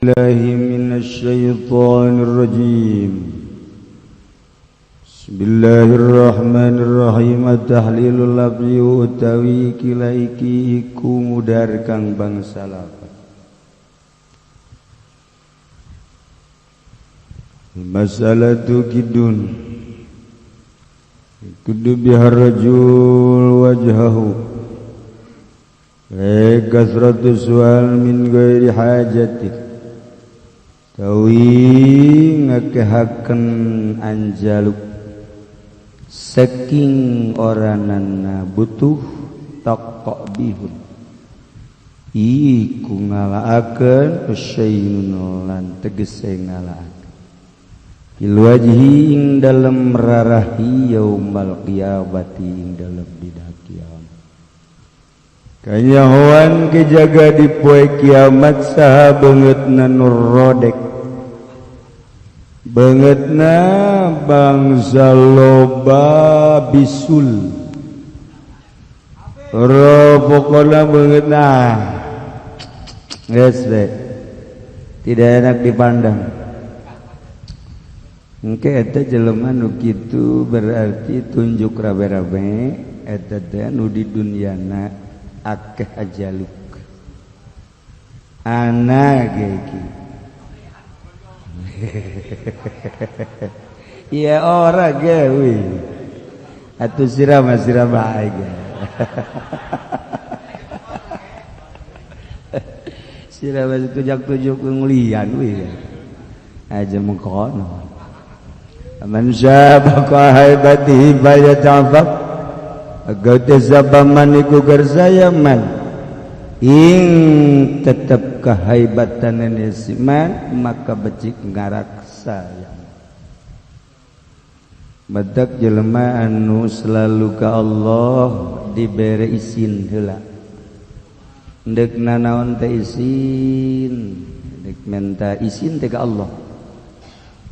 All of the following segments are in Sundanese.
الله من الشيطان الرجيم. بسم الله الرحمن الرحيم. التحليل اللفظي utawi kila iki iku mudar kang bangsa lafaz. Masalatu kidun kudu biharrajul wajhahu kasratu sual min ghairi hajati tawi ngakehaken anjaluk saking oranana butuh taqqa bihun iku ngalaakeun syai'un lan tegese ngalaakeun fil wajhi ing dalem rarahi yaumal qiyamati ing dalem dina kiamat. Kanyahoan kejaga di poe kiamat saha beungeutna nur rodek beungeutna bangsa loba bisul ro pokona beungeutna geus we tidak enak dipandang. Engke eta jelema nu kitu berarti tunjuk rabe-rabe eta teh nu di dunyana akeh ajaluk ana ge iki. Iya ora ge wi atuh sira mah sira bae ge. Sira mah tujak-tujuk ngulian wi aja mengkono. Man syabaqa haibatihi falyata'affaf agar zabaman iku gersaya man ing tetep kehaibatan si man maka becik ngaraksa ya. Badak jelema anu selalu ka Allah dibere isin heula ndek nanaon teh isin ndek menta isin teh ka Allah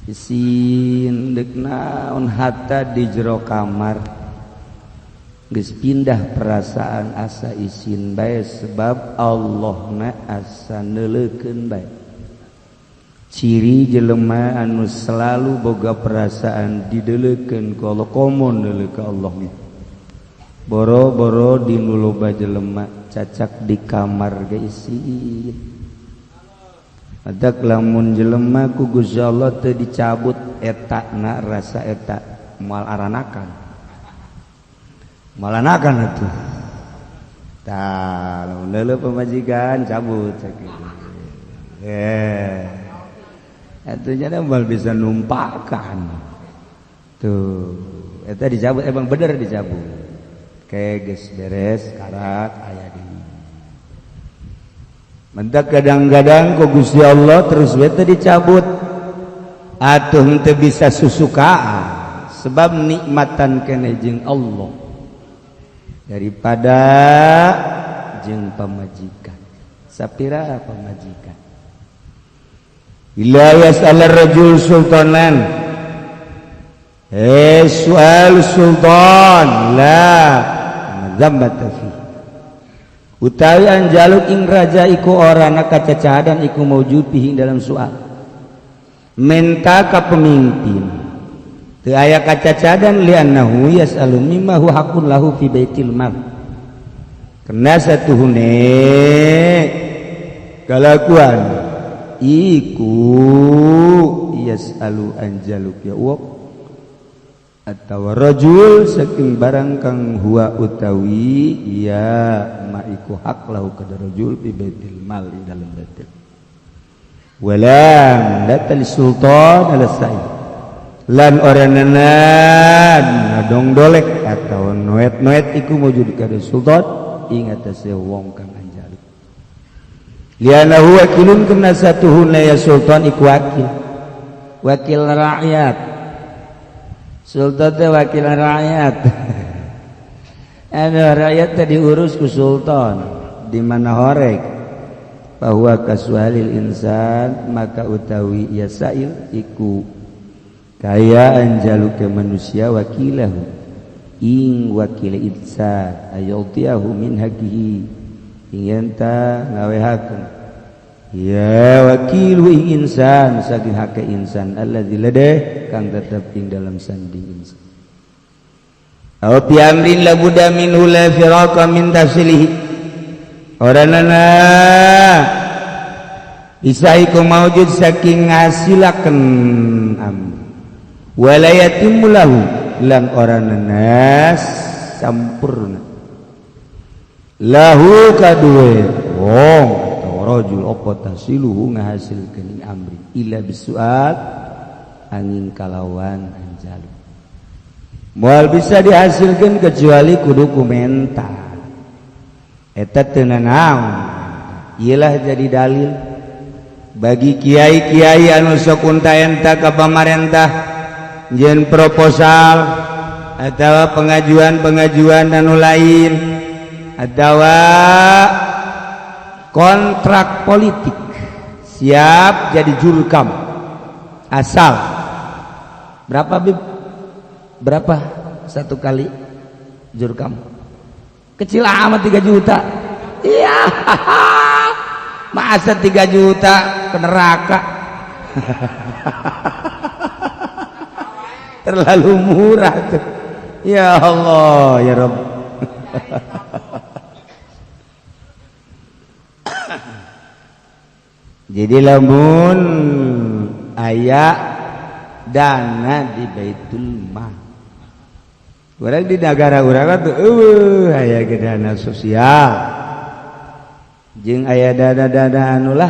isin ndek naon hatta di jero kamar geus pindah perasaan asa isin bae sebab Allahna asa neuleukeun bae. Ciri jelema anu selalu boga perasaan dideleukeun ku Allah komo neuleuh ka Allah mah. Boro-boro di nu loba jelema cacak di kamar ge isin. Adak lamun jelema ku Gusti Allah teu dicabut etana rasa eta moal aranakan. Malanakan atuh. Tah, lamun leuleuh pamajikan cabut sakitu. Atuh nya moal bisa numpakan. Tuh, eta dicabut emang bener dicabut. Ke geus beres karak aya di. Mentak kadang-kadang ku Gusti Allah terus we teh dicabut. Atuh henteu bisa susukaan sebab nikmatan kene jeung Allah daripada jeung pamajikan. Sapira pamajikan. Ila yas'al rajul sultanan. Soal sultan la madzamata fi. Utawi anjaluk ing raja iku orana kacacadan iku maujud fihi dalam soal. Menta ka pemimpin. Teu aya kacacadan li'annahu yas'alu mimma huwa haqqun lahu fi baitil mal. Kena satuhune kalakuan iku yas'alu anjaluk ya uwak atawa rajul saking barang kang huwa utawi ya ma iku hak lahu kada rajul fi baitil mal di dalam baitil wala datal sultan ala sa'i lan oranana dong dolek atau noet-noet iku mujud kada sultan ing atase wong kang anjaluk lianahu wakilun kena satuhuna ya sultan iku wakil wakil rakyat. Sultan teh wakil rakyat. Anu rakyat teh diurus ku sultan di mana horek bahwa kasualil insan maka utawi ya sail iku kaya anjaluke manusia wakilahu ing wakil insan ayutiahu min haqihi ing enta ngawehakeun Ya wakilu ing insan saking hake insan alladzi ladeh kang tetep ing dalam sanding insan. Aw bi amrin la budda minhu la firaqa min tafsilihi. Oranana bisa iku maujud saking ngasilaken amr. Wala yatimmu lahu lan oranana sampurna. Lahu kaduwe wong rajul apa tasiluhu ngahasilkeun amri illa bisual angin kalawan anjaluk moal bisa dihasilkeun kecuali kudu ku menta eta teu nanaon ieulah jadi dalil bagi kiai-kiai anu sok unta-enta ka pamarentah jeung proposal atawa pengajuan-pengajuan anu lain atawa kontrak politik siap jadi jurkam asal berapa bib berapa satu kali jurkam kecil amat 3 juta iya masa 3 juta ke neraka terlalu murah tuh ya Allah ya Rabb. Jadi lamun aya dana di Baitul Mal. Urang di negara urang tuh eueuh aya ge dana sosial. Jeung aya dana-dana anu lah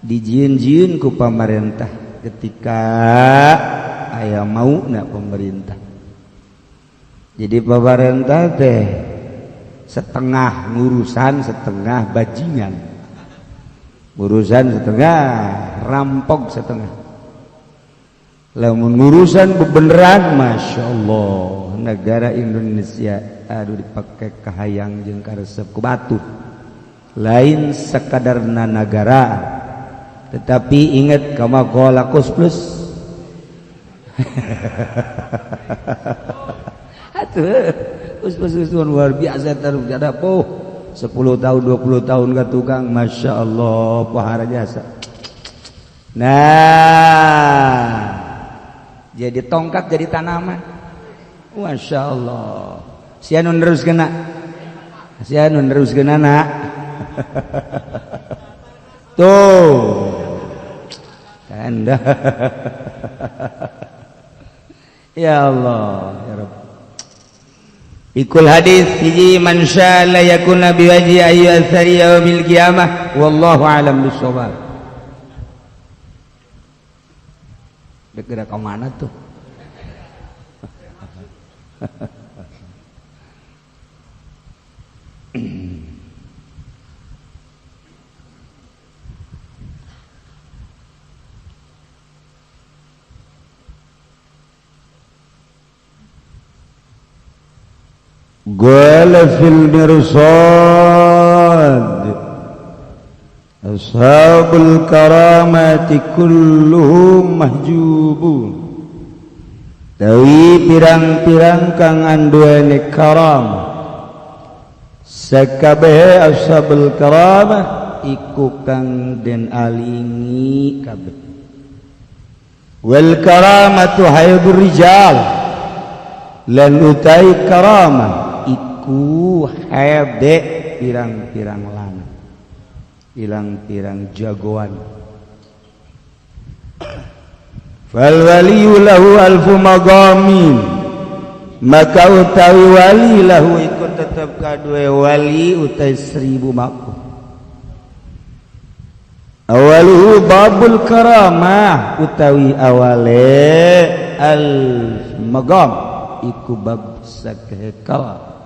dijieun-jieun ku pamarentah ketika aya mauna pemerintah. Jadi pamarentah teh setengah ngurusan, setengah bajingan. Urusan setengah rampok setengah lamun urusan bebeneran Masya Allah negara Indonesia aduh dipakai kahayang jeung karesep ku batu lain sekadarna nagara tetapi ingat kama qala Kus Plus atuh Kus Plus luar biasa terus ada poh 10 tahun 20 tahun ke tukang Masya Allah pohara jasa. Nah jadi tongkat jadi tanaman Masya Allah sia nu nerus kena sia nu nerus kena nak tuh kanda ya Allah ya Rabb. Ikul hadis hiji man syaa la yakuna biwajhi ayyasari yaumil qiyamah wallahu alam bissawab. Dek ke mana tuh? Qala fil mirsad ashabul karamati kulluhum mahjubun tawi pirang-pirang kang anduene karamah sakabehe ashabul karamah iku kang den alingi kabeh wal karamatu haibur rijal lan utai karamah iku hebe pirang-pirang lanang pirang-pirang jagoan fal waliyu lahu alfu maqamin maka utawi wali lahu iku tetep kadue wali utai 1000 maqam awaluhu babul karamah utawi awale al maqam iku bab sakekal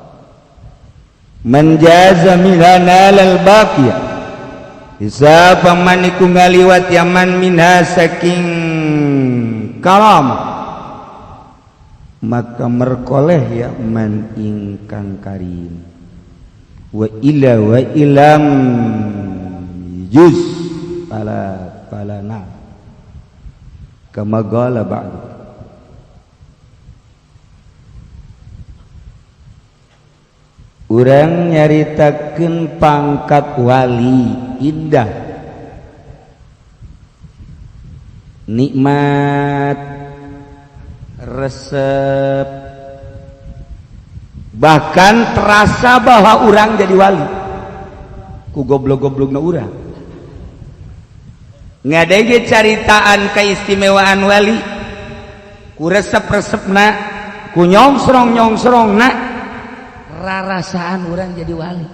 man jaza minha nalal baqiyah bisa paman iku ngaliwat yaman minha saking karam maka merkoleh ya man ingkang karim wa ila wa ilam juz pala palana kama qala ba'du. Urang nyaritakeun pangkat wali indah Nikmat, resep, bahkan terasa bahwa orang jadi wali ku goblok-goblok na urang. Ngadenge caritaan keistimewaan wali, ku resep-resepna, ku nyongsrong-nyongsrongna, rarasaan orang jadi wali.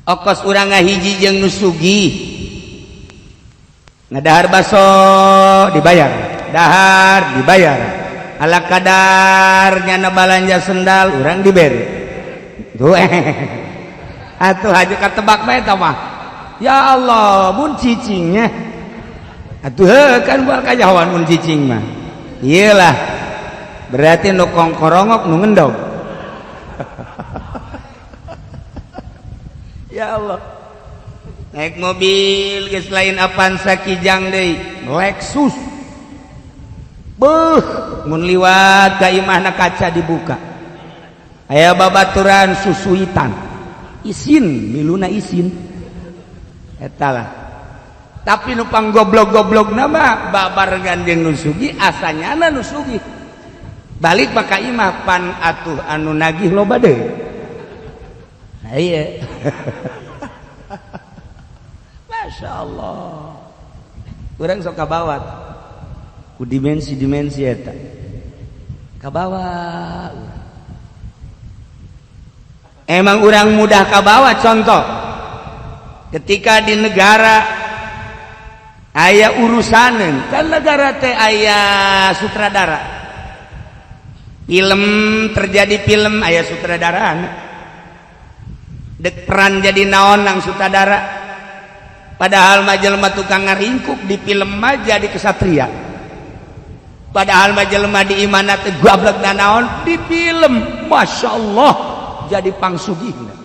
Okos urang ngahiji jeung nu sugih, ngadahar baso dibayar, dahar dibayar, ala kadar nyana balanja sendal urang diberi tuh. Atuh haju katebak bae eta mah. Ya Allah, mun cicingnya atuh heuh kan bual kajahoan mun cicing mah. Iyalah, berarti nu kongkorongok nu ngendog. Ya Allah, naik mobil geus lain Avanza, Kijang deui, Lexus. Beuh, mun liwat ka imahna kaca dibuka, aya babaturan susuitan, isin miluna isin eta lah. Tapi nu panggoblok-goblok nama babarengan jeung nu sugih, asanyana nu sugih balik maka imah pan atuh anu nagih loba deui. Nah, iya. Masya Allah, urang sok kabawat ku dimensi-dimensi eta kabawa. Emang urang mudah kabawa. Contoh, ketika di negara aya urusan kan, negara teh aya sutradara film, terjadi film aya sutradara, dek peran jadi naon nang sutradara. Padahal mah jelema tukang ngaringkuk, di film mah jadi kesatria. Padahal mah jelema di imana teh gablek naon, di film Masya Allah jadi pangsugihna.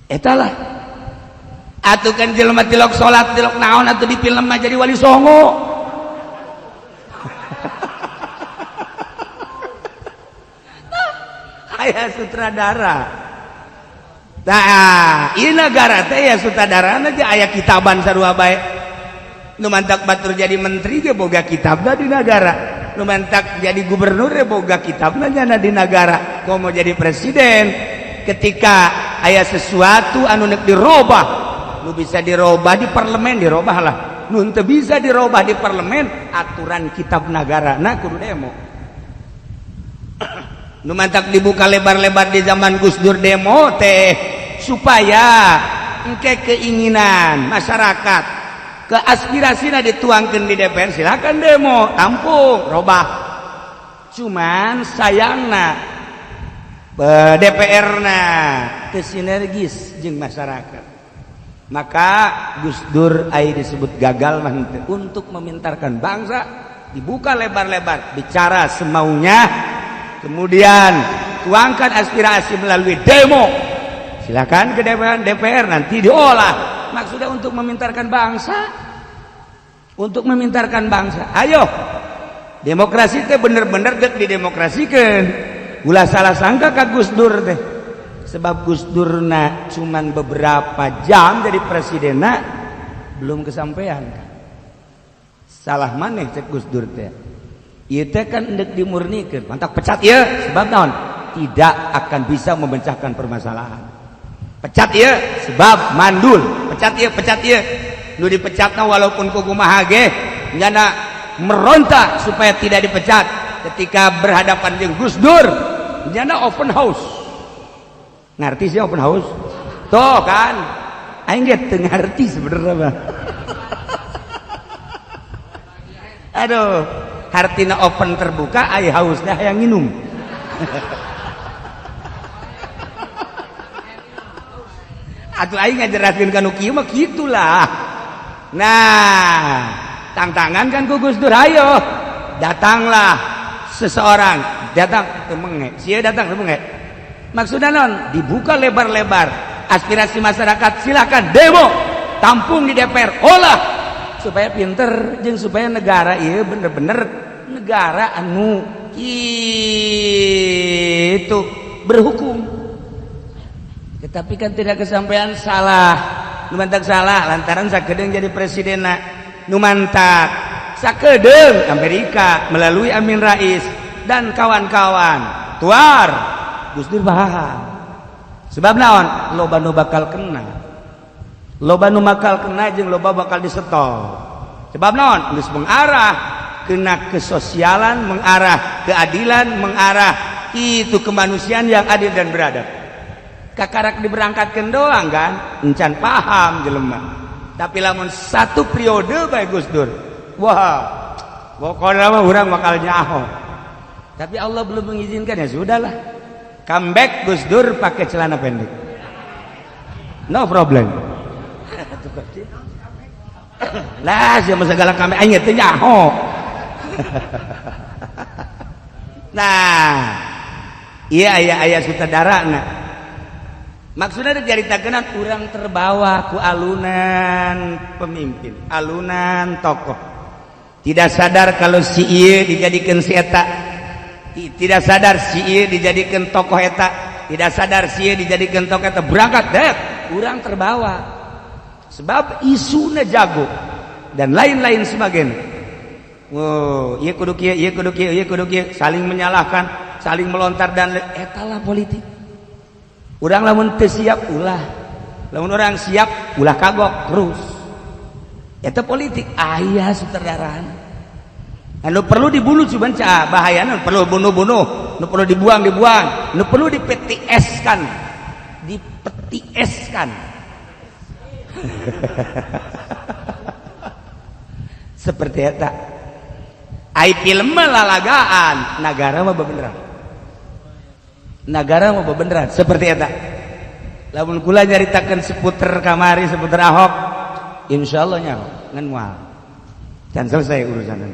Eta lah atuh kan jelema tilok salat, tilok naon atuh, di film mah jadi Wali Songo. Aya sutradara. Tah, ieu negara teh ya sutradara aja, aya kitaban sarua bae. Nu mantak batur jadi menteri ge boga kitabna di negara. Nu mantak jadi gubernur ge boga kitabna nyana di negara. Komo jadi presiden, ketika aya sesuatu anu nek dirobah, nu bisa dirobah di parlemen dirobah lah. Nu teu bisa dirobah di parlemen, aturan kitab negara nah kudu demo. Nu mantak dibuka lebar-lebar di zaman Gus Dur demo teh supaya engke keinginan masyarakat, ke aspirasina dituangkan di DPR. Silakan demo, tampung, robah. Cuman sayangna DPR na teu sinergis jeung masyarakat, maka Gus Dur ai disebut gagal mah henteu. Untuk memintarkan bangsa dibuka lebar-lebar, bicara semaunya, kemudian tuangkan aspirasi melalui demo, silakan ke DPR, DPR nanti diolah. Maksudnya untuk memintarkan bangsa, untuk memintarkan bangsa. Ayo demokrasi teh bener-bener dek didemokrasikan. Ulah salah sangka ka Gus Dur teh, sebab Gus Durna cuman beberapa jam jadi presidenna, belum kesampaian. Salah maneh cek Gus Dur teh, ieu teh kan endek dimurnikeun, mantak pecat ieu, sebab naon? Tidak akan bisa memecahkan permasalahan. Pecat ieu sebab mandul, pecat ieu, pecat ieu. Nu dipecatna walaupun ku kumaha ge nyana meronta supaya tidak dipecat. Ketika berhadapan dengan Gus Dur, nyana open house. Ngerti sih open house? Tuh kan aing ge teu ngarti sebenarnya mah. Aduh, hartina open terbuka, ai hausnya hayang minum. Atuh aing ngajelaskeun ka nu kieu mah kitulah. Nah, tantangan kan ku Gus Dur, ayo datanglah seseorang, datang teu menge, sia datang teu menge. Maksudna naon? Dibuka lebar-lebar aspirasi masyarakat, silakan demo, tampung di DPR, olah supaya pinter jeung supaya negara ieu bener-bener negara anu kitu berhukum. Tetapi kan tidak kesampaian, salah. Nu mantak salah lantaran sakedeung jadi presidenna. Nu mantak sakedeung Amerika melalui Amin Rais dan kawan-kawan tuar. Gus Dur paham sebab naon, loba nu bakal kena, loba nu bakal kena jeung loba bakal disetop. Sebab naon, geus mengarah kena kesosialan, mengarah keadilan, mengarah itu kemanusiaan yang adil dan beradab. Kakarak diberangkatkan doang kan encan paham jelema. Tapi lamun satu periode bae Gus Dur, wah, pokoknya mah urang bakal nyaho. Tapi Allah belum mengizinkan, ya sudahlah. Comeback Gus Dur pakai celana pendek, no problem lah. Siapa segala kami aing teu nyaho. Nah, iya, aya aya sutradara. Nah, maksudnya diceritakan urang terbawa ku alunan pemimpin, alunan tokoh, tidak sadar kalau si ieu dijadikan si eta, tidak sadar si ieu dijadikan tokoh eta, tidak sadar si ieu dijadikan tokoh eta. Berangkat deh, urang terbawa sebab isuna jago dan lain-lain sebagainya. Wow, iya kudu kieu, iya kudu kieu, iya kudu kieu, saling menyalahkan, saling melontar, dan etalah politik. Urang lamun teu siap ulah, lamun urang siap ulah kagok terus. Eta politik aya sutradarana. Anu perlu dibunuh cuman cah bahaya, nu perlu bunuh-bunuh, nu perlu dibuang dibuang, nu perlu di PTS kan, di PTS kan. Seperti eta. Ai film lalagaan, nagara mah bebeneran. Nagara mah bebeneran seperti eta. Lamun kula nyaritakeun seputar kamari, seputar Ahok, insyaallah nyaho ngan moal. Can selesai urusanna.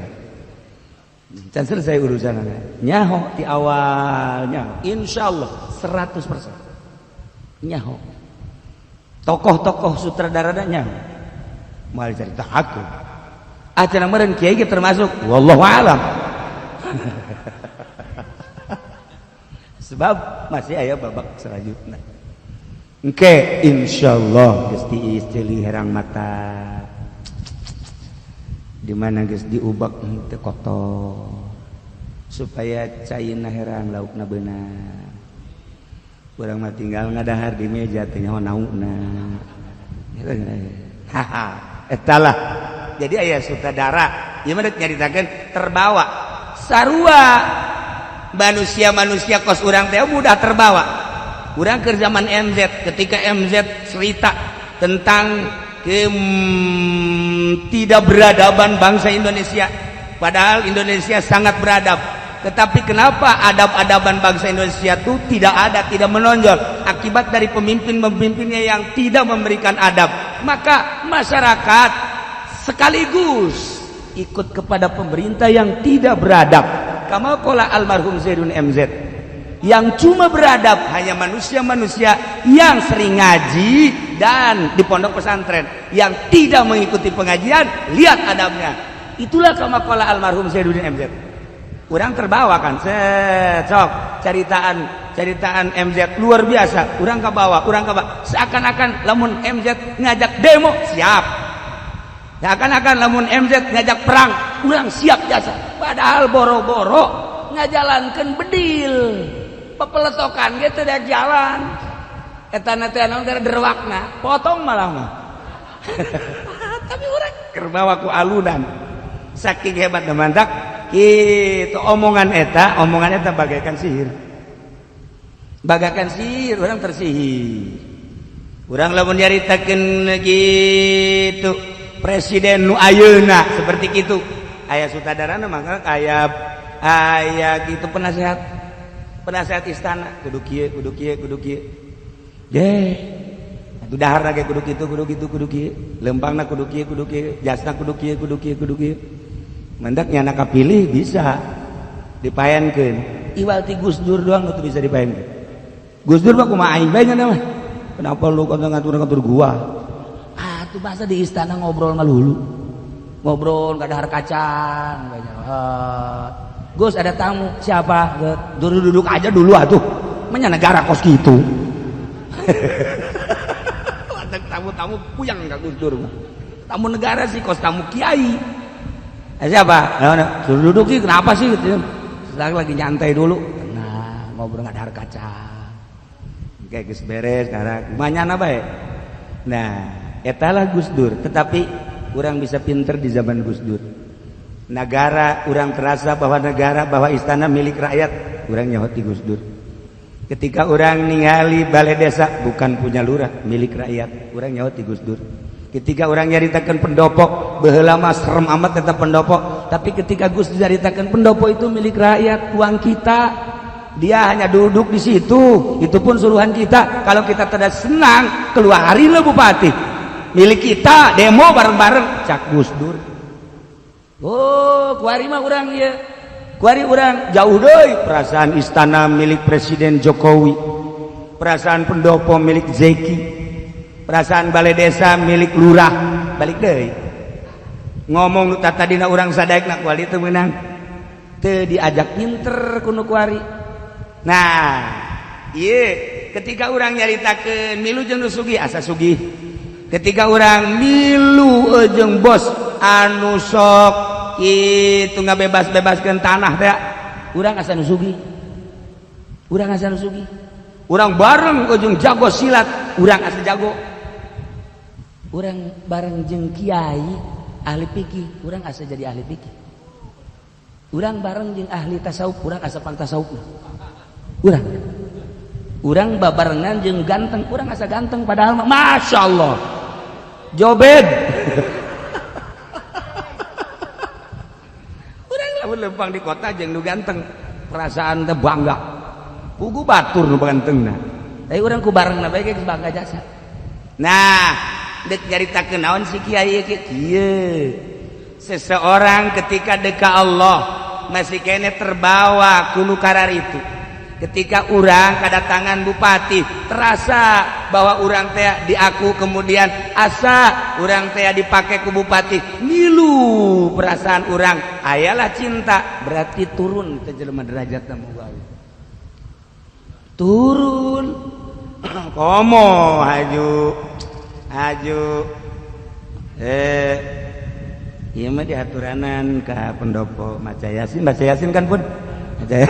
Can selesai urusanna. Nyaho di awalnya, insyaallah 100%. Nyaho. Tokoh-tokoh sutradarana nyaho. Moal cerita aku. Acara meureun kiai ge termasuk, wallahu alam. Sebab masih aya babak selanjutnya. Engke insyaallah geus diistili herang mata. Di mana geus diubak teu kotor. Supaya caina herang laukna beunang. Urang mah tinggal ngadahar di meja teh nyaho naungna. Haha, eta lah. Jadi aya sutradara, ieu mah nyaritakeun terbawa. Sarua manusia-manusia kos urang teh mudah terbawa. Urang ke zaman MZ, ketika MZ cerita tentang tidak beradaban bangsa Indonesia, padahal Indonesia sangat beradab. Tetapi kenapa adab-adaban bangsa Indonesia itu tidak ada, tidak menonjol? Akibat dari pemimpin-pemimpinnya yang tidak memberikan adab. Maka masyarakat sekaligus ikut kepada pemerintah yang tidak beradab. Kama qala almarhum Zaidun MZ, yang cuma beradab hanya manusia-manusia yang sering ngaji dan di pondok pesantren, yang tidak mengikuti pengajian, lihat adabnya. Itulah kama qala almarhum Zainuddin MZ. Urang terbawa kan, cok caritaan caritaan MZ luar biasa, urang kebawa, urang kebawa. Seakan-akan lamun MZ ngajak demo siap, seakan-akan lamun MZ ngajak perang urang siap jasa. Padahal boro-boro ngajalankan bedil, pepeletokan gitu dah jalan eta teh naon derwakna potong malah mah. Tapi urang kerbawa ku alunan saking hebat dan mantak gitu omongan eta, omongan eta bagaikan sihir, bagaikan sihir. Urang tersihir. Urang lamun nyaritakeun gitu presiden nu ayeuna seperti itu, aya sutradarana, maka aya aya gitu penasehat, penasehat istana, kudu kieu, kudu kieu, kudu kieu deh, atuh dahar ge kudu kitu, kudu kitu, kudu kieu, lempangna kudu kieu, kudu kieu, jasna kudu kieu, kudu kieu, kudu kieu. Mendak nyana kapilih bisa dipaenkeun. Iwal ti Gus Dur doang nu bisa dipaenkeun. Gus Dur mah kumaha aing bae nya mah, kenapa lu kata ngatur-ngatur gua? Ah, tuh bahasa di istana ngobrol melulu, ngobrol gak ada kacang banyak. Gus, ada tamu. Siapa? Duduk, duduk aja dulu atuh. Menya negara kos gitu. Ada tamu-tamu puyang ka Gus Dur mah. Tamu negara sih kos tamu kiai. Siapa? Nah, suruh duduk sih, kenapa sih gitu. Sekarang lagi nyantai dulu. Nah, ngobrol nggak ada kaca. Oke, geus beres sekarang. Manyana bae. Nah, etalah Gus Dur, tetapi urang bisa pinter di zaman Gus Dur. Negara urang terasa bahwa negara, bahwa istana milik rakyat, urang nyaho ti Gus Dur. Ketika urang ningali balai desa bukan punya lurah, milik rakyat, urang nyaho ti Gus Dur. Ketika urang nyaritakan pendopo, baheula mah serem amat tetap pendopo, tapi ketika Gus Dur nyaritakan pendopo itu milik rakyat, uang kita, dia hanya duduk di situ, itu pun suruhan kita. Kalau kita tidak senang, keluarin lo bupati. Milik kita, demo bareng-bareng, cak Gus Dur. Oh, kuari mah urang ieu. Kuari urang jauh deui perasaan istana milik Presiden Jokowi. Perasaan pendopo milik Zeki. Perasaan balai desa milik lurah. Balik deui. Ngomong nu tadina urang sadaekna kuali teu meunang. Teu diajak pinter ku nu kuari. Nah, ieu ketika urang nyaritakeun milu jeung nu sugih asa sugih. Ketika urang milu jeung bos anu sok itu ngabebas-bebaskeun tanah teh, urang asa nu sugih. Urang asa nu sugih. Urang bareng jeung jago silat, urang asa jago. Urang bareng jeung kiai ahli fikih, urang asa jadi ahli fikih. Urang bareng jeung ahli tasawuf, urang asa pangtasawuf. Urang babarengan jeung ganteng, urang asa ganteng padahal mah Masya Allah jobed. Urang lamun lempang di kota jeung nu ganteng, perasaan teh bangga. Pugu batur nu gantengna. Tapi urang ku barengna bae geus bangga jasa. Nah, dek nyaritakeun naon si kiai kieu. Seseorang ketika deka Allah masih kene terbawa ku nu karar itu. Ketika urang kedatangan bupati terasa bahwa urang teh diaku, kemudian asa urang teh dipakai ku bupati, ngilu perasaan urang, ayalah cinta, berarti turun ke jelema derajatna moal turun. Komo haju haju ieu mah diaturanan ka pendopo maca Yasin, baca Yasin kan pun maca.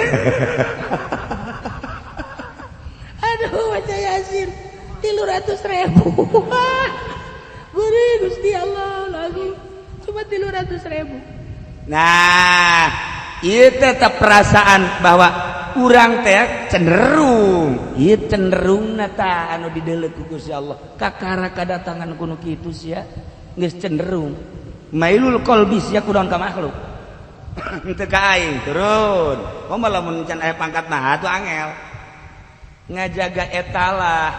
Aduh, baca Yasin 300.000. Beri Gusti Allah lagi cuma 300.000. Nah, ieu tetap perasaan bahwa urang teh cenderung, ieu cenderung ta anu dideuleu ku Gusti Allah. Kakara kadatangan ku nu kitu sia geus cenderung. Mailul qalbi sia kunaon ka makhluk. Teu ka aing turun. Komo lamun can aya pangkat mah atuh angel. Ngajaga etalah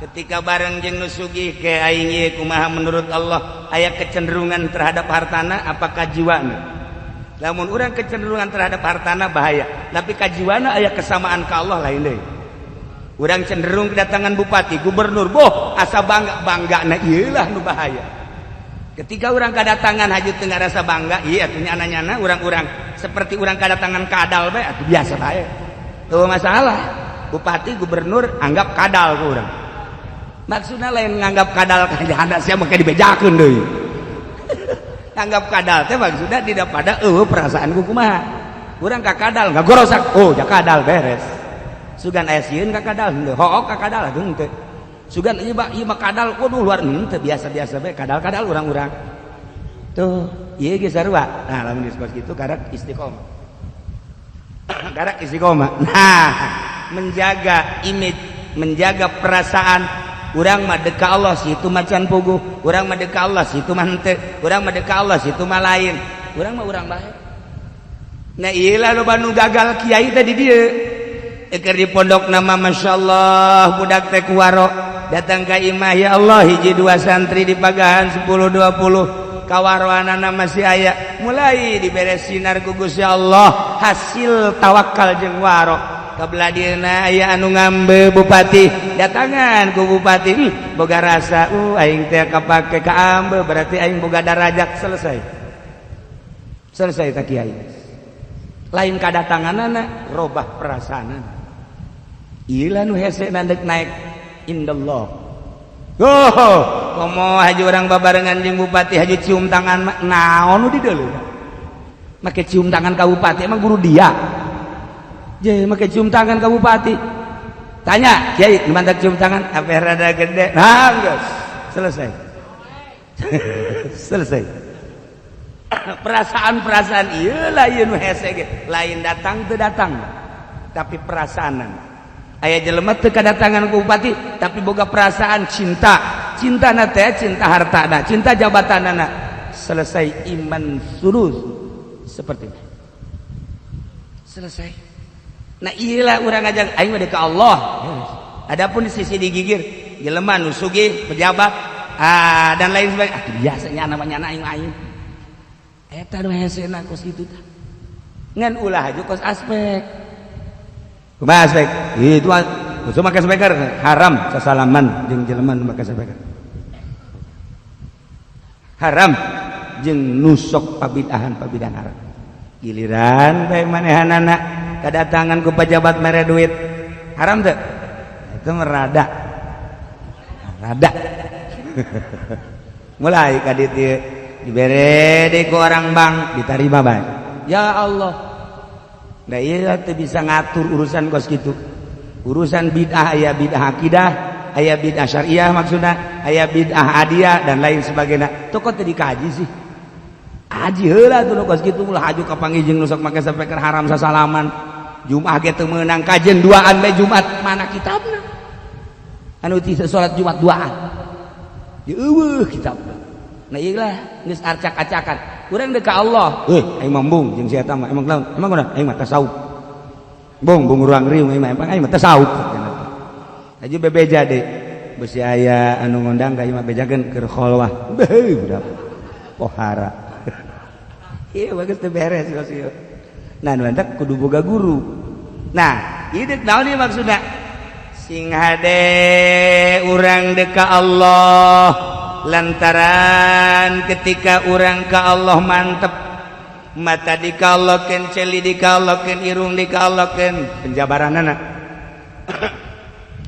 ketika bareng jeung nu sugih ke aing ieu kumaha menurut Allah aya kecenderungan terhadap hartana apa kajiwana. Lamun urang kecenderungan terhadap hartana bahaya, tapi kajiwana aya kesamaan ka Allah lain deui. Urang cenderung kedatangan bupati, gubernur, boh asa bangga banggana ieu lah nu bahaya. Ketika urang kedatangan haju teu ngarasa bangga, ieu atuh nyana-nyana urang-urang seperti urang kedatangan kadal bae atuh biasa bae. Tuh masalah. Bupati gubernur anggap kadal ku urang. Maksudna lain nganggap kadal ka janda sia make dibejakeun deui. Anggap kadal teh maksudna tidak pada eueuh perasaan ku kumaha. Urang ka kadal ngagorosak, oh ja kadal beres. Sugan aya sieun ka kadal henteu, hook ka kadal henteu. Sugan ieu mah ieu mah kadal waduh luar henteu biasa-biasa bae kadal-kadal urang-urang. Tuh, ieu ge sarua. Nah, lamun diskos kitu karak istiqomah. Karak istiqomah. Nah, menjaga image, menjaga perasaan urang mah deka Allah situ macan puguh, urang mah deka Allah situ mah henteu, urang mah deka Allah situ mah lain, urang mah urang bae. Nah, ieu lah loba nu gagal kiai teh di dieu. Eker di pondok nama masyaallah budak teh kuwaro datang ka imah ya Allah hiji dua santri di pagahan 10 20 kawaroanana masih aya mulai diberes sinar ku Gusti Allah hasil tawakal jeung waro. Kabelah dieuna aya anu ngambe bupati datangan ku bupati boga rasa aing teh kapake ka ambe berarti aing boga darajat selesai selesai tak kiai lain kadatanganana robah perasaanana ieu lah nu hese nandek naik indallah. Oh, komo haji urang babarengan jeung bupati, haji cium tangan mah naon nu dideuleu? Make cium tangan ka bupati, emang guru dia? Je make cium tangan ka bupati. Tanya, "Kiai, nu mantak cium tangan?" Apa rada gede. Nah, geus. Selesai. Selesai. Perasaan-perasaan ieu lah, ieu nu hese ge. Lain datang teu datang, tapi perasaanan. Aya jelema teu kadatangan ku bupati, tapi boga perasaan cinta. Cinta na teh cinta harta na, cinta jabatan na. Selesai, iman surus seperti itu. Selesai. Nah, iyalah urang ngajak aing mah ka Allah. Adapun di sisi digigir jelema nu sugih, pejabat, ah, dan lain sebagainya. Ah, biasanya namanya aing aing. Eta nu hesena kos kitu tah. Ngan ulah aja kos aspek. Kumaha aspek? Itu mah make speaker haram sasalaman jeung jelema nu make speaker. Haram jeung nusok pabidahan-pabidahan haram. Giliran bae manehanana kedatangan ku pejabat mere duit. Haram teu? Itu merada. Rada. Mulai ka dieu dibere deui ku orang bank, diterima bae. Ya Allah. Nah, iya teu bisa ngatur urusan kos gitu. Urusan bid'ah, aya bid'ah akidah, aya bid'ah syariah maksudna, aya bid'ah adia dan lain sebagainya. Tuh kok teu dikaji sih? Aji heula tuh kos kitu, ulah aju ka panggih jeung nu sok make speaker haram sasalaman. Jumat ge teu meunang, kajen duaan bae Jumat, mana kitabna? Anu ti salat Jumat duaan. Di eueuh kitabna. Nah, ieu lah geus arcak-acakan. Urang deuk ka Allah. Euy, aing mah embung jeung si eta mah. Emang naon? Emang kunaon? Aing mah tasawuf. Bung, bung ruang riung aing mah, emang aing mah tasawuf. Haji bebeja deui. Besi aya anu ngondang ka imah, bejakeun keur kholwah. Beuh, budak. Pohara. Iya, bagus teu beres kos ieu. Nah, nu hendak kudu boga guru. Nah, ieu deuk naon ieu maksudna? Sing hade urang deuk ka Allah, lantaran ketika urang ka Allah mantep, mata dikalokeun, celi dikalokeun, irung dikalokeun, penjabaranana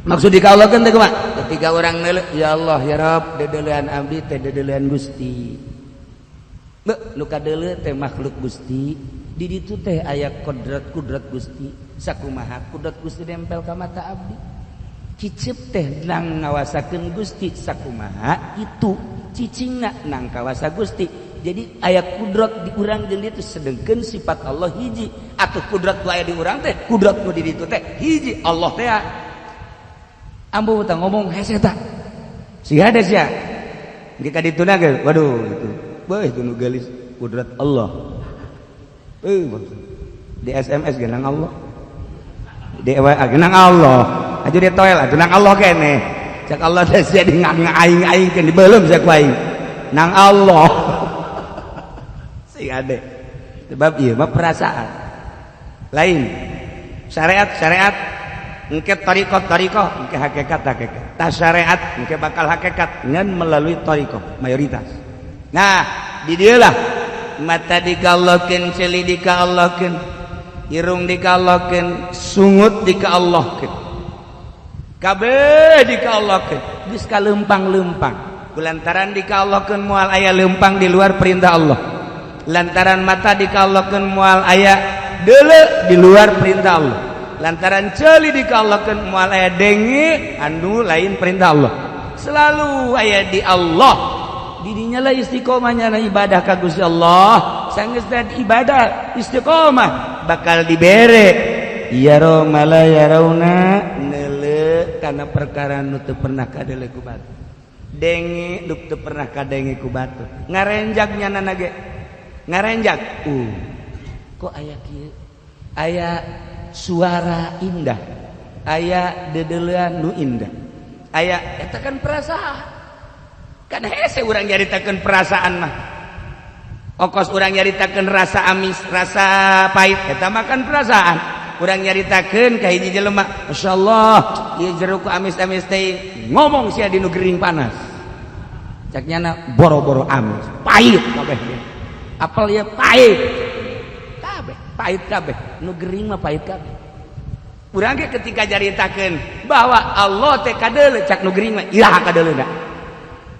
maksud dikalokeun teh kumaha? Ketika urang neuleuh, "Ya Allah, ya Rabb, dedeulean abdi teh dedeulean Gusti." Beuh, nu kadeuleu teh makhluk Gusti, di ditu teh aya kodrat kudrat Gusti. Sakumaha kudrat Gusti nempel ka mata abdi, cicep teh nang ngawasakeun Gusti, sakumaha itu cicingna nang kawasa Gusti. Jadi aya kudrat di urang jeung ditu, sedengkeun sifat Allah hiji. Atuh kudrat nu aya di urang teh, kudrat nu di ditu teh hiji, Allah teh. Ambu tah ngomong hese tah si hade sia jika dituna ge, waduh, itu beuh, itu nu geulis kudrat Allah. Eh, di SMS ge nang Allah, di WA ge nang Allah, aju di toel atuh nang Allah kene. Cek Allah teh sia di aing-aingkeun, dibeuleum sia ku aing nang Allah. Sing ade sebab ieu mah perasaan, lain syariat. Syariat engke, thariqah thariqah engke, hakikat hakikat. Tas syariat engke bakal hakikat ngan melalui thariqah mayoritas. Nah, di dieu lah mata dikallahkeun, ceuli dikallahkeun, irung dikallahkeun, sungut dikallahkeun, kabeh dikallahkeun, geus kalempang-lempang. Kulantaran dikallahkeun, moal aya lempang di luar perintah Allah. Lantaran mata dikallahkeun, moal aya deuleu di luar perintah Allah. Lantaran ceuli dikallahkeun, moal aya denge anu lain perintah Allah, selalu aya di Allah. Didinya lah istiqomahnya na ibadah ka Gusti Allah. Sanggeus ibadah istiqomah, bakal dibere yaro mala yarawna, neuleu kana perkara nu teu pernah kadeuleu ku batur, denge nu teu pernah kadenge ku batur. Ngarenjak nyana ge ngarenjak, kok aya kieu, aya suara indah, aya dedeulean nu indah, aya eta kan perasaan. Kan hese urang nyaritakeun perasaan mah, okos urang nyaritakeun rasa amis, rasa pahit, eta mah kan perasaan. Urang nyaritakeun ka hiji jelema, "Masyaallah, ieu jeruk amis-amis teh," ngomong sia di nu gering panas. Cak nyana, "Boro-boro amis, pahit kabeh. Apel ya pahit kabeh, pahit kabeh, nu gering mah pahit kabeh." Urang ge ketika caritakeun bahwa Allah teh kadeuleu, cak nu gering mah iraha kadeuleuna.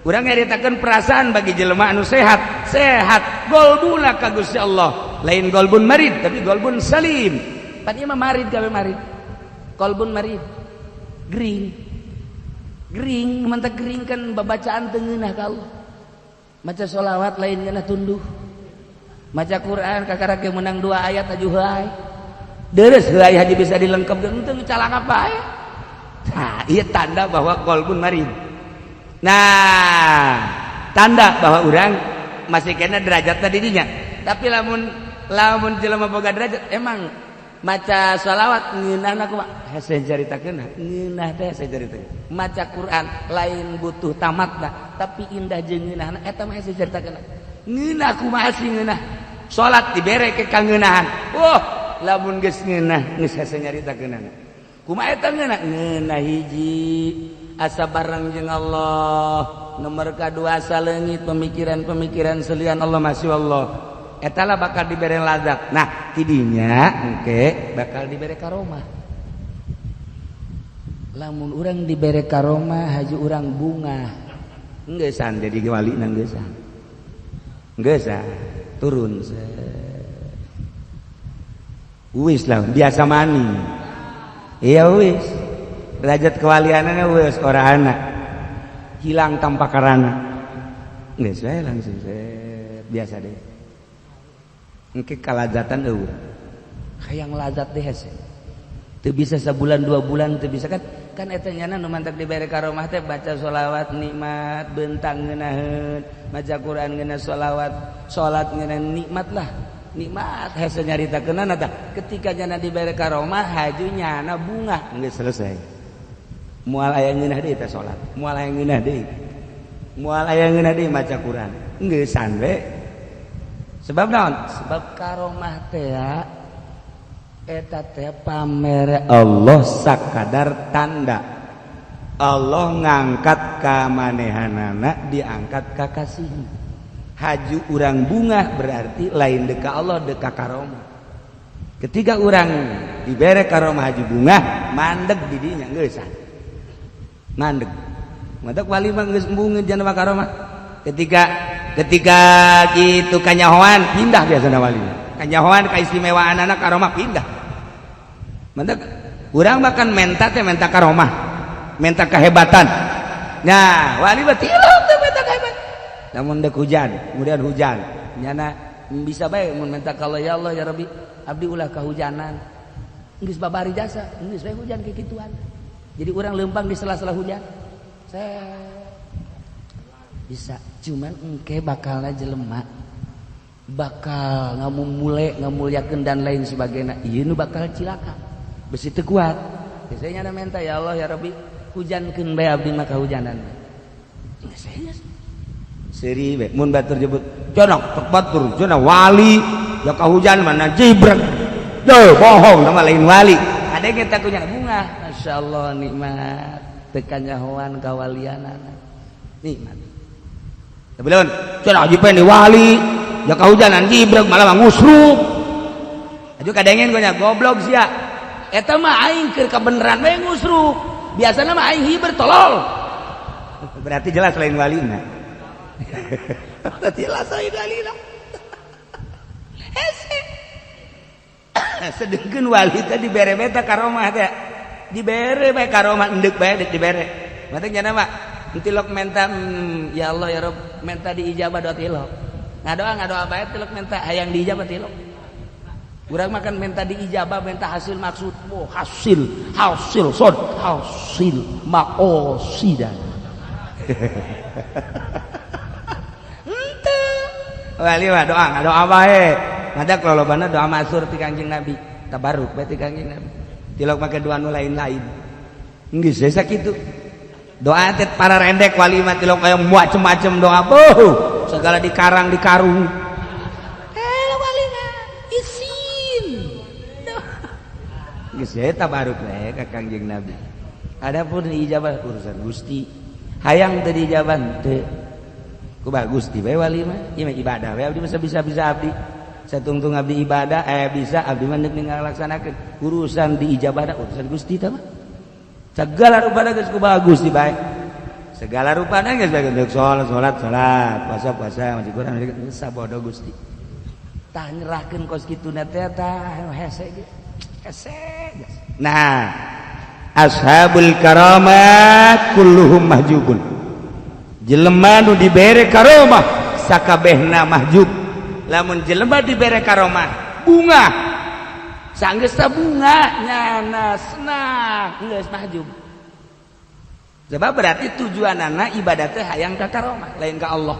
Urang nyaritakeun perasaan bagi jelema anu sehat, sehat golbuna ka Gusti Allah, lain golbun marid tapi golbun salim. Pan ieu mah marid kabeh, marid, golbun marid, gering gering, mantap gering kan babacaan teu ngeunah ka Allah. Maca sholawat lain ngeunah, tunduh. Maca Quran kakara ge menang dua ayat aju heuay deres, heuay haji bisa dilengkapkeun henteu, calaka bae. Nah, ieu tanda bahwa golbun marid. Nah, tanda bahwa orang masih kena derajatnya dirinya. Tapi lamun lamun jelema boga derajat emang maca sholawat ngeunahna kumaha? Hese caritakeun ngeunah teh, hese caritakeun. Maca Quran lain butuh tamatna, tapi indah jeung ngeunahna eta mah hese caritakeun. Ngeunah kumaha sih ngeunah? Salat dibere ke kangeunahan. Wah, lamun geus ngeunah geus hese nyaritakeunana. Kumaha eta ngeunah? Ngeunah hiji asa bareng jeung Allah, nomor kadua asa leungit pemikiran-pemikiran selian Allah, masya Allah. Eta lah bakal dibere lazat. Nah, tidinya engke bakal dibere karomah. Lamun urang dibere karomah haji urang bunga, geussan jadi wali, nang geussan geussan turun wis lah biasa mani. Iya, wis derajat kewaliannya wis ora anak hilang tanpa karana, geus we langsung set biasa deh. Engke kalazatan eueuh, hayang lazat deh hese teu bisa sabulan 2 bulan teu bisa kan. Kan eta nyana nu mantak dibere karomah teh baca sholawat nikmat, bentang ngeunaheun, maca Quran ngeunah, sholawat salat ngeunah, nikmat lah, nikmat hese nyaritakeunana. Tah, ketika nyana dibere karomah haju nyana bunga, geus selesai, moal aya ngeunah deui teh salat, moal aya ngeunah deui, moal aya ngeunah deui maca Quran, geusan we. Sebab naon? Sebab karomah teh eta teh pamer Allah, sakadar tanda Allah ngangkat kamanehanana, diangkat ka kasih. Haju urang bunga berarti lain deka Allah, deka karomah. Ketika urang dibere karomah haju bunga, mandeg didinya, geus mandeg. Mandeg wali mah geus embungeun jangan karomah. Ketika ketika gitu kanyahoan pindah, biasana wali kanyahoan keistimewaan anak karomah pindah. Mandeg urang bahkan menta teh menta karomah, menta kehebatan. Nah, wali mah tilok teh menta kehebatan. Namun dek hujan, kemudian hujan nyana bisa bae mun minta kalau ya Allah ya Rabbi, abdi ulah kehujanan, geus babari jasa geus bae hujan kikituan. Jadi orang lempang di sela-sela hujan saya bisa. Cuman engke bakal jelema bakal ngamumule, ngamuliakeun dan lain sebagainya. Ieu nu bakal cilaka besi teu kuat. Biasanya ada minta ya Allah ya Rabbi, hujankeun bae abdi mah kahujanan. Geus seuri bae mun batur jebut cenah tek batur cenah wali ya kahujan mana jibrek. Duh, bohong, nama lain wali. Ada yang kita punya bunga, masya Allah, nikmat teu kanyahoan kawalianana nikmat. Tapi lawan cenah jipen di wali ya kahujanan jibrek, malah ngusrup aju kadengen gue goblok sia. Eta mah aing keur kabeneran we ngusrup, biasana mah aing hiber tolol. Berarti jelas lain walina. Berarti jelas lain walina. Hese sedengkeun wali teh dibere beta karomah teh, dibere bae karomah, endek bae dek dibere. Mata nyana mah tilok menta, ya Allah ya Rob, menta diijabah doa tilok, ngadoa ngadoa bae tilok menta hayang diijabah tilok. Urang makan minta diijabah, minta hasil maksud. Oh, hasil, hasil, sod, hasil, makosida. Henteu. Wali mah doa, doa bae. Ngadak lolobana doa masur ti Kanjeng Nabi. Tabaruk bae ti Kanjeng Nabi. Tilok make doa nu lain-lain. Geus sakitu. Doa teh para rendek wali mah tilok aya macem-macem doa. Beuh, segala dikarang dikarung. Wali mah isin. Geus tabaruk bae ka Kanjeng Nabi. Adapun ijabah urusan Gusti. Hayang teu diijaban teu. Ku bagus Gusti bae wali mah. Ieu mah ibadah we abdi mah, bisa-bisa abdi. Satungtung abdi ibadah bisa abdi mah neuk ngalaksanakeun urusan diijabah urusan Gusti tah mah. Segala rupana geus kumaha Gusti bae. Segala rupana geus bae salat salat salat, puasa puasa, masih kurang sabodo Gusti. Tah nyerahkeun kos kituna teh tah hese ge. Hese. Nah, ashabul karamat kulluhum mahjubun. Jelema nu dibere karomah sakabehna mahjub. Lamun jelema dibere karomah bunga sanggeus bunga nyana senang geus mahjub. Sebab berarti tujuanana ibadah teh hayang ka karomah lain ka Allah.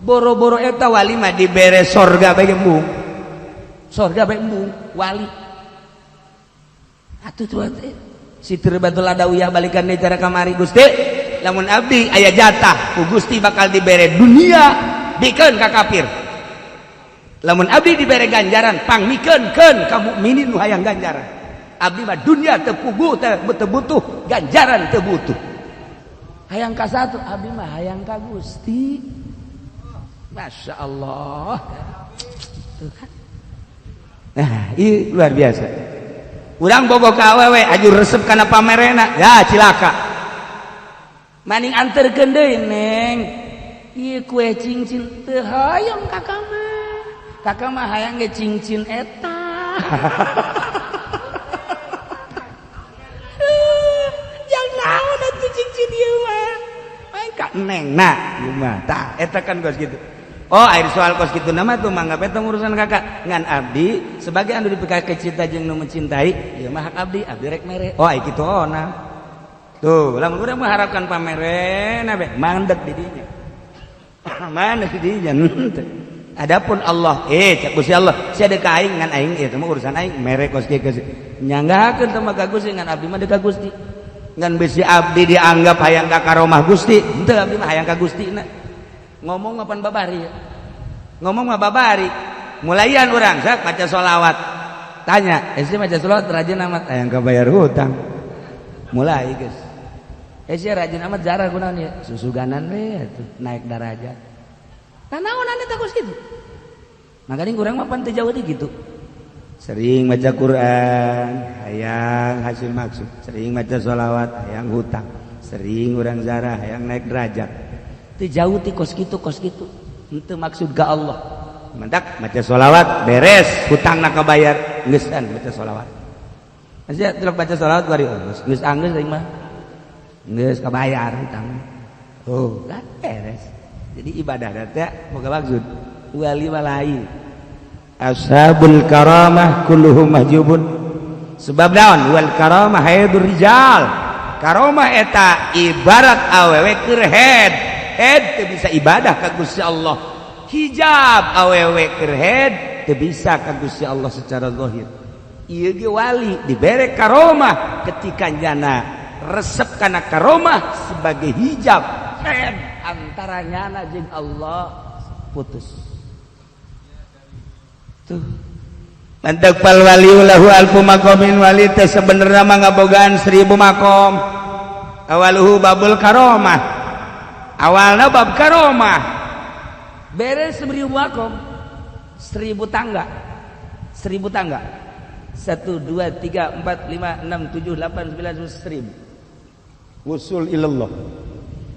Boro-boro eta wali mah dibere sorga bae embung. Sorga bae embung wali. Atuh tuh teh Siti Rabiatul Adawiyah balikan deui cara kamari Gusti. Lamun abdi aya jatah ku Gusti bakal dibere dunia bikeun ka kafir. Lamun abdi dibere ganjaran pangmikeun keun ka mukminin nu hayang ganjaran. Abdi mah dunia teu puguh teu butuh, ganjaran teu butuh. Hayang ka satu abdi mah hayang ka Gusti. Masya Allah. Tuh kan. Nah, ini luar biasa. Urang bogoh ka awewe aju resep kana pamerena, ya cilaka. Maning anterkeun deui neng. Ieu kue cincin teu hayang kakak mah. Kakak mah hayang ge cincin eta. Jang naon atuh cincin ieu mah. Main ka neng na ieu mah. Tah eta kan geus kitu. Oh, air soal kos kitu nama tuh mangga eta urusan kakak. Ngan abdi sebagai anu dipikake cinta jeung nu mencintai, ieu mah hak abdi, abdi rek mere. Oh, ai kitu ona. Tuh, lamun urang mengharapkan pamerena be mandek di dinya. Mandek di dinya henteu. Adapun Allah, cak Gusti Allah, sia deuk ka aing ngan aing ieu mah urusan aing mere kos kieu geus. Nyanggakeun teh mah ka Gusti ngan abdi mah deuk ka Gusti. Ngan bisi abdi dianggap hayang ka karomah Gusti, henteu abdi mah hayang ka Gusti na. Ngomong mapan babari ya. Ngomong mah babari. Mulaian urang sak maca sholawat. Tanya, esi maca sholawat rajin amat hayang kabayar hutang. Mulai geus. Esi rajin amat jarah kunaon ieu? Susuganan we atuh naik darajat. Tah naon ane teh kos kitu? Makanya urang mah pan teu jauh di gitu. Sering maca Quran, hayang hasil maksud. Sering maca sholawat, hayang hutang. Sering urang zarah, hayang naik derajat. Teu jauh ti kos kitu kos kitu. Henteu maksud ka Allah. Mendak maca sholawat beres, hutangna kabayar, geus maca sholawat. Sia tilok baca sholawat bari geus geus anggeus aing mah. Geus kabayar hutang. Oh, kan beres. Jadi ibadah teh boga maksud. Wali mah lain. Ashabul karamah kulluhum mahjubun. Sebab naon? Wal karamah haidur rijal. Karomah eta ibarat awewe keur head. Head teu bisa ibadah ka Gusti Allah. Hijab awewe keur head teu bisa ka Gusti Allah secara zahir. Ieu ge wali dibere karomah ketika nyana resep kana karomah sebagai hijab head antara nyana jeung Allah putus. Tuh. Mantak fal wali lahu alfu maqamin, wali teh sebenarnya mah ngabogaan 1000 makom. Awaluhu babul karomah. Awalna bab karomah. Beres 1000 makom. 1000 tangga. 1000 tangga. 1 2 3 4 5 6 7 8 9 10. Wusul ilallah.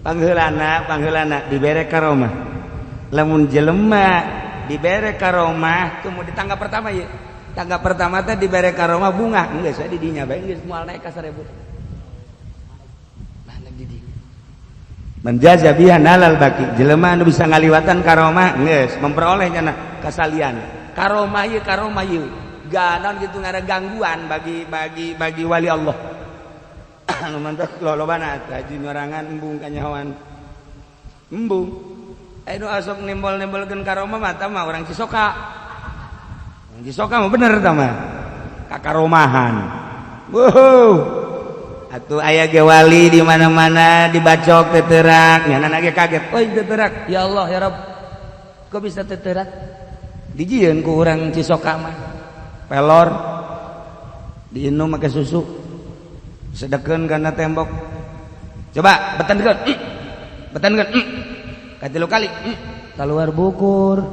Pangheulana, pangheulana dibere karomah. Lamun jelema dibere karomah temu di tangga pertama ya. Tangga pertama teh dibere karomah bunga, geus we di dinya bae geus moal naik ka 1000. Nah, di dinya. Menjaza biha nalal baki. Jelema anu bisa ngaliwatan karomah geus memperoleh nyana kasalian. Karomah ieu karomah ieu. Ganon gitu ngara gangguan bagi bagi bagi wali Allah. Anu mantak lolobana haji nyorangan embung kanyahoan. Embung. Nu asok nimbol-nimbolkeun karomah mah tah mah orang Cisoka. Orang Cisoka mah bener tah mah. Kakaromahan. Wuh. Atuh aya ge wali di mana-mana dibacok teterak, nyana ge kaget. Oi teterak. Ya Allah ya Rabb. Kok bisa teterak? Dijieun ku urang Cisoka mah. Pelor diinum make susu. Sedekeun kana tembok. Coba betankeun. Betankeun. Katilu kali, keluar bukur.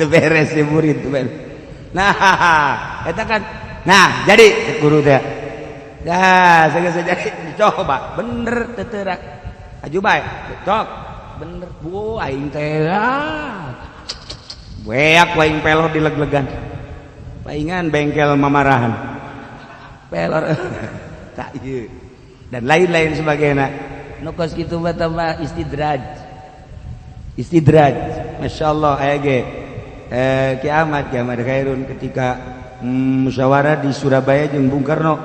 Teu beres si murid teu beres. Nah, eta kan. Nah, jadi guru teh. Dah, segala jadi dicoba, bener teu teurak. Aju bae, cok. Bener, bu aing teh. Weak aing pelor dileg-legan. Paingan bengkel mamarahan. Pelor. Tak ieu. Dan lain-lain sebagainya. Nu kos kitu mah tambah istidraj. Istidraj. Masyaallah aya ge. Kiamat kiamat khairun ketika musyawarah di Surabaya jeung Bung Karno.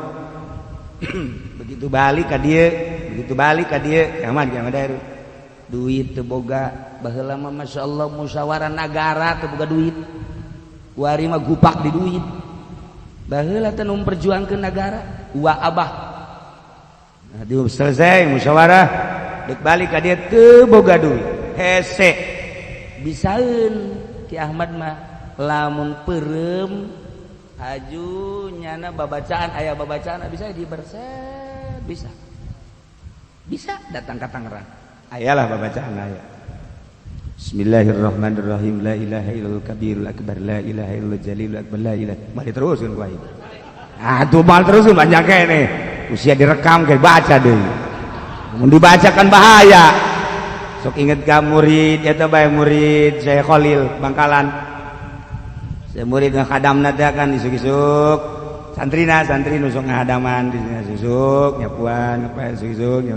Begitu balik ka dieu, begitu balik ka dieu, kiamat kiamat khairun. Duit teu boga, baheula mah masyaallah musyawarah nagara teu boga duit. Kuari mah gupak di duit. Baheula teh nu memperjuangkeun nagara, wa abah. Nah, selesai musyawarah, dek balik ka dieu teu boga duit. Hese. Bisaeun Ki Ahmad mah lamun peureum aju nyana babacaan aya babacaan bisa diberset bisa. Bisa datang ka Tangerang. Ayalah babacaan aya. Bismillahirrahmanirrahim. La ilaha illallahul kabirul akbar. La ilaha illallahul jalilul akbar. La ilaha. Mari teruskeun ku aing. Ah tuh mal teruskeun banyak kene. Usia direkam kayak baca deui. Mun dibacakan bahaya. Sok inget ka murid eta bae murid saya Khalil Bangkalan. Saya murid ngahadamna teh kan isuk-isuk. Santrina santri nu sok ngahadaman di isuk nyapuan apa isuk-isuk.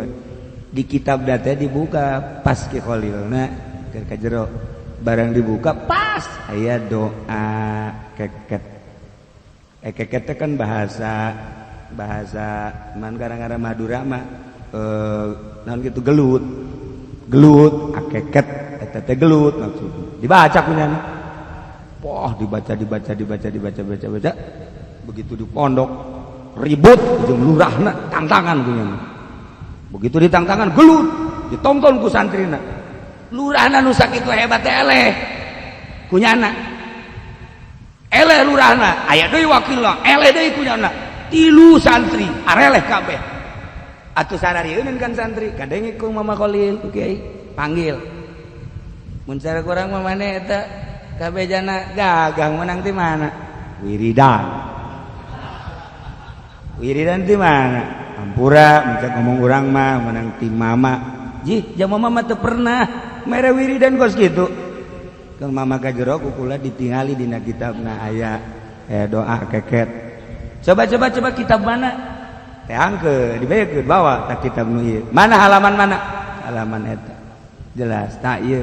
Di kitab teh dibuka pas Ki Khalilna keur ka jero. Barang dibuka pas aya doa keket. Keket teh kan bahasa bahasa man gara-gara Madura mah naon gitu gelut. Gelut akeket eta teh gelut maksudna. Dibaca kunyana. Wah, dibaca dibaca dibaca dibaca baca baca. Begitu di pondok ribut jeung lurahna tantangan kunyana. Begitu ditangtangan gelut, ditonton ku santrina. Lurahna nu sakitu hebat teh eleh. Kunyana. Eleh lurahna, aya deui wakilna, eleh deui kunyana. Tilu santri areleh kabeh. Atuh sararieun kan santri, kadenge ku Mama Khalil, ku kiai panggil. Mun cara kurang mah maneh eta kabeh jana gagah menang ti mana? Wiridan. Wiridan ti mana? Ampura, mun ngomong urang mah menang ti mama. Jih, jam mama mah teu pernah mere wiridan kos kitu. Kang mama ka jero ku kula ditingali dina kitabna aya doa keket. Coba coba coba kitab mana? Teangkeun dibayakeun bawa tak kitab nu ieu. Mana halaman mana? Halaman eta. Jelas tak ieu.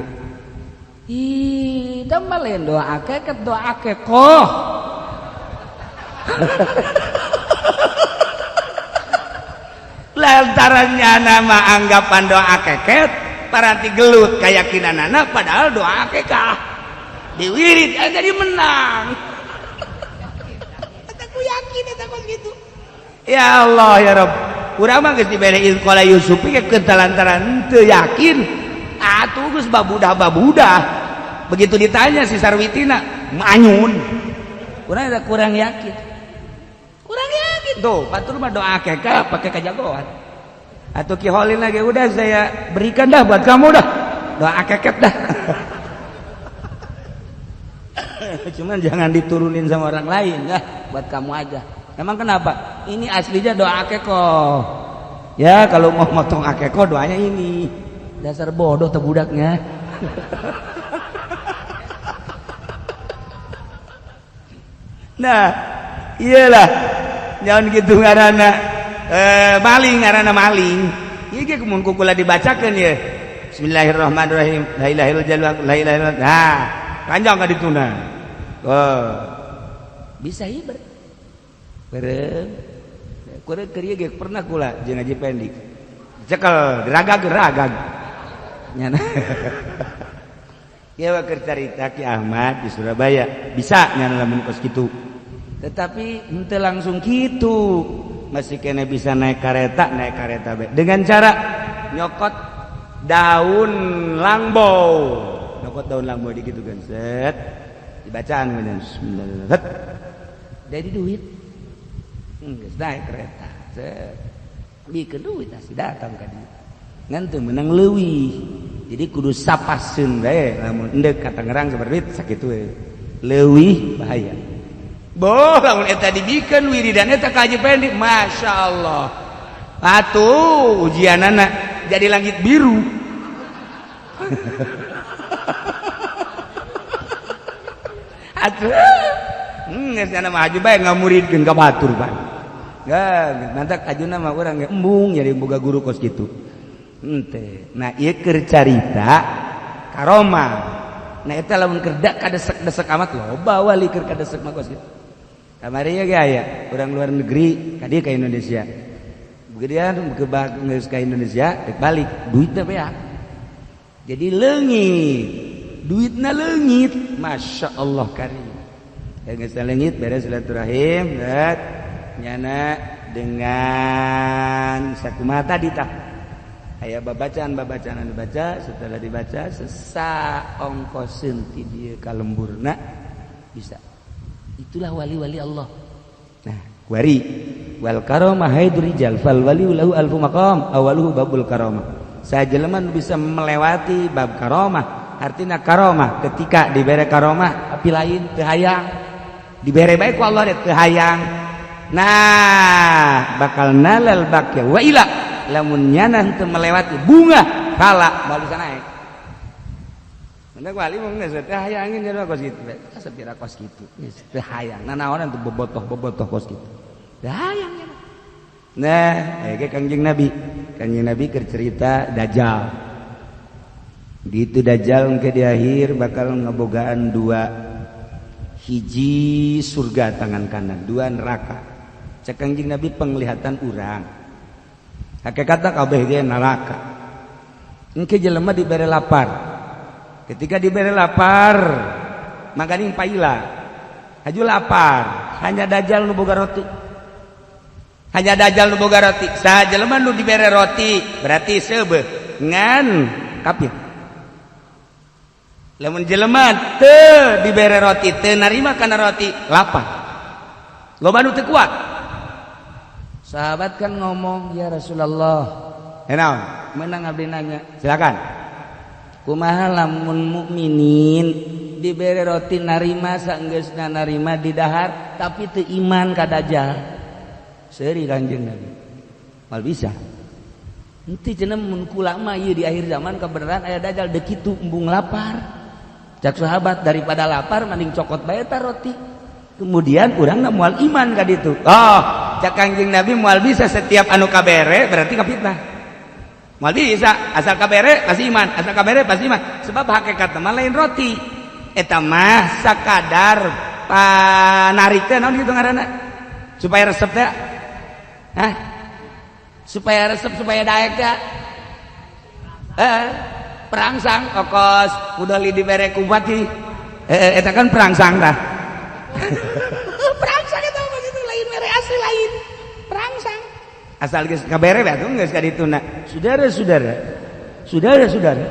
Ih, tambah lain doa keket doa kekoh. Lantarannya nama anggapan doa keket paranti gelut keyakinan anak padahal doa kekah diwirid jadi menang. Aku yakin eta kos gitu. Ya Allah ya Rabb. Urang mah geus dibere qala Yusuf ge lantaran teu yakin. Atuh geus babudah-babudah. Begitu ditanya si Sarwitina, manyun. Urang ada kurang yakin. Kurang yakin tuh, batur mah doa keka pakai kajagoan. Atau Ki Holil lagi udah saya berikan dah buat kamu dah. Doa keket dah. Cuman jangan diturunin sama orang lain dah, buat kamu aja. Emang kenapa? Ini aslinya doa akeko. Ya kalau mau motong akeko doanya ini. Dasar bodoh tuh budaknya. Nah, iyalah. Jangan gitu ngaranna maling ngaranna maling. Ieu ge mun ku kula dibacakeun ye. Bismillahirrahmanirrahim. La ilaha illallah la ilaha illallah. Nah, panjang ka dituna. Oh. Bisa hiber. Bareng kurang keur ge pernah kula jeung Haji Pendi. Cekel diragag-ragag. Nyana. Ieu keur carita Ki Ahmad di Surabaya bisa nyana lamun kos kitu. Tetapi henteu langsung kitu. Masih kene bisa naik kareta bae. Dengan cara nyokot daun langbou. Nyokot daun langbou dikitu kan set. Dibacaan kemudian bismillah. Jadi duit. Geus naik kereta. Set. Bikeun duit asih datang ka dieu. Ngan teu meunang leuwih. Jadi kudu sapaseun bae lamun endek ka Tangerang sabar duit sakitu we. Leuwih bahaya. Boh lamun eta dibikeun wiridan eta ka Haji Pendi, Masya Allah. Atuh ujianana jadi langit biru. Atuh geus nya mah haji bae ngamuridkeun ka batur pan. Geus mantak ajuna mah urang ge embung jadi boga guru kos kitu. Henteu. Nah ieu keur carita karomah. Nah eta lamun keur kadesek-desek amat loba wali keur kadesek mah kos kitu. Kamari ge aya urang luar negeri ka dieu ka Indonesia. Kemudian geus ka Indonesia rek balik duitna beak. Jadi leungit. Duitna leungit, Masya Allah karim. Geus leungit beres silaturahim, nyana dengan sakumaha tadi tah. Aya babacaan-babacaan anu dibaca, setelah dibaca sesa ongkoseun ti dieu ka lemburna bisa. Itulah wali-wali Allah. Nah, wari wal karamah haidul rijal fal wali lahu alfu maqam awaluhu babul karamah. Sajelema nu bisa melewati bab karamah, artinya karamah ketika dibere karamah api lain teu hayang. Dibere bae ku Allah teu hayang. Nah, bakal nalal bakya wa ila lamun nyana teu melewati bunga kala moal bisa naik. Mendak wali mah geus teu hayangin jadi kos kitu. Sapira kos kitu. Geus teu hayang. Nanaonan teu bobotoh-bobotoh kos kitu. Teu hayang nya. Nah, ge Kangjeng Nabi. Kangjeng Nabi keur cerita Dajjal. Gitu Dajjal engke di akhir bakal ngebogaan dua hiji surga tangan kanan, dua neraka. Cek Kangjeng Nabi penglihatan urang. Hakikatna kabeh ge neraka. Engke jelema dibere lapar. Ketika dibere lapar, maganing paila. Haju lapar, hanya Dajjal nu boga roti. Hanya Dajjal nu boga roti. Saha jelema nu dibere roti, berarti seubeuh ngan kafir. Lamun jelema teu dibere roti, teu narima kana roti, lapar. Loba nu teu kuat. Sahabat kan ngomong, "Ya Rasulullah." Naon? Menang abdi nanya. Silakan. Kumaha lamun mukminin dibere roti narima saenggeusna narima didahar tapi teu iman ka Dajjal. Seuri Kanjeng Nabi. Mal bisa. Henteu cenah mun kula mah ieu di akhir zaman kebenaran aya Dajjal deuk kitu embung lapar. Cak sahabat daripada lapar mending cokot bae ta roti. Kemudian urangna moal iman ka ditu. Oh, cak Kanjeng Nabi moal bisa setiap anu kabere berarti kafitnah. Moal bisa asal kabere pasti iman, asal kabere pasti iman. Sebab hakikatna mah lain roti. Eta mah sakadar panarik teh naon kitu ngaranna? Supaya resep teh. Hah? Supaya resep supaya daek teh. Perangsang okos udah dibere ku bupati. Eta kan perangsang tah. Perangsang eta mah kitu lain mere asli lain. Perangsang. Asal geus kabere bae atuh geus ka dituna. Saudara-saudara. Saudara-saudara.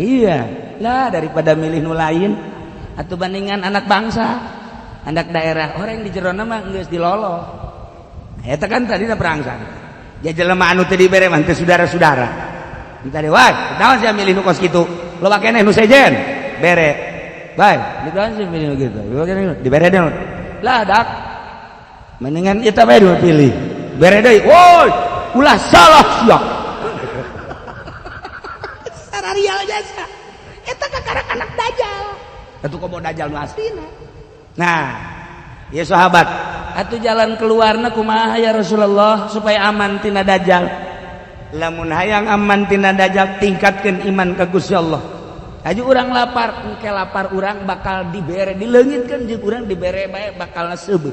Iya, lah daripada milih nu lain atau bandingan anak bangsa, anak daerah, orang di jerona mah geus dilolo. Eta kan tadi perangsang. Ya jelema anu teu dibere mah teu saudara-saudara. Tadi wah, naon sia milih nu kos kitu? Loba keneh nu sejen. Bere. Bae, naon sia milih nu kitu? Loba keneh dibere deui. Lah dak. Mendingan eta bae nu pilih. Bere deui. Woi, ulah salah sia. Sararial jasa. Eta kakarak anak Dajjal. Atuh komo Dajjal nu aslina. Nah, ya sahabat, atuh jalan keluarna kumaha ya Rasulullah supaya aman tina Dajjal? Lamun hayang aman tina Dajjal tingkatkeun iman ka Gusti Allah. Aju urang lapar, engke lapar urang bakal dibere, dileungitkeun jeung urang dibere bae bakal seubeuh.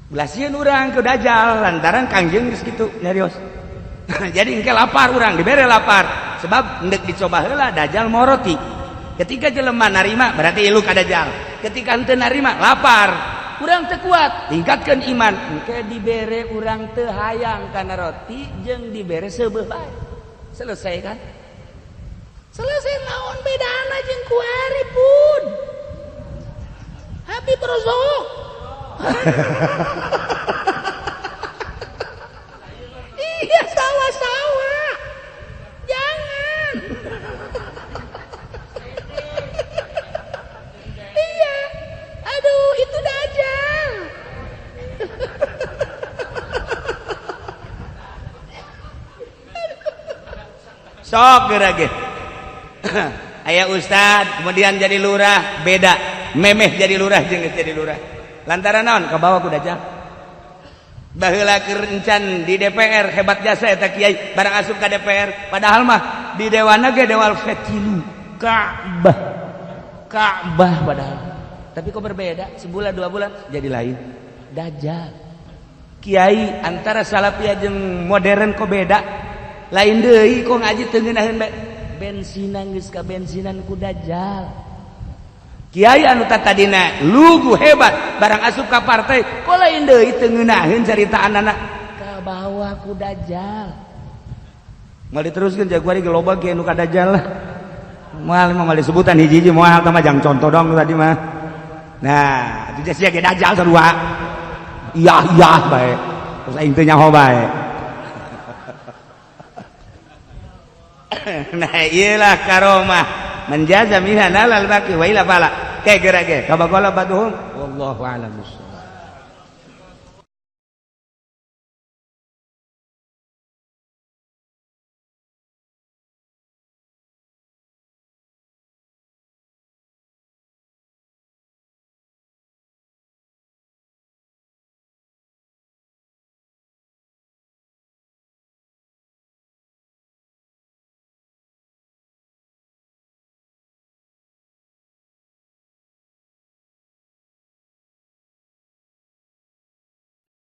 Belah sieun urang ke Dajjal lantaran Kangjeng geus kitu nyarios. Jadi engke lapar urang dibere lapar sebab endek dicoba heula Dajjal mau roti. Ketika jelema narima berarti ilu ka Dajjal. Ketika henteu narima lapar, urang teu kuat, tingkatkeun iman. Engke dibere urang teu hayang kana roti jeung dibere seubeuh bae. Selesai kan? Selesai naon bedana jeung kuari pun. Habib Rozok. Iya sawa-sawa. Jangan. Iya. Sok geura ge. Aya ustad kemudian jadi lurah, beda memeh jadi lurah jeung geus jadi lurah. Lantaran naon? Kabawa ku dajjal. Baheula keur encan di DPR hebat jasa eta kiai, barang asup ka DPR, padahal mah di dewana ge dewal fetilu Ka'bah. Ka'bah padahal. Tapi kok berbeda? Sebulan 2 bulan jadi lain. Dajjal. Kiai antara salafiyah jeung modern kok beda? Lain deui, kok ngaji teu ngeunaheun bae. Bensinan geus ka bensinan ku dajjal. Kiai anu tadina lugu hebat, barang asup ka partai kok lain deui, teu ngeunaheun caritaanana, kabawa ku dajjal. Moal diteruskeun, jagoan ge loba ge nu ka dajjal lah. Moal mah moal disebutan hiji-hiji, moal tah mah, jang contoh dong tadi mah. Nah, itu sia ge dajjal sarua. Iya iya bae. Terus aing teu nyaho bae. Nah, iyalah karomah. Man jaza minha nalal baqi wa ila fala. Kayak geura ge. Kabagola baduhum, wallahu a'lam bissawab.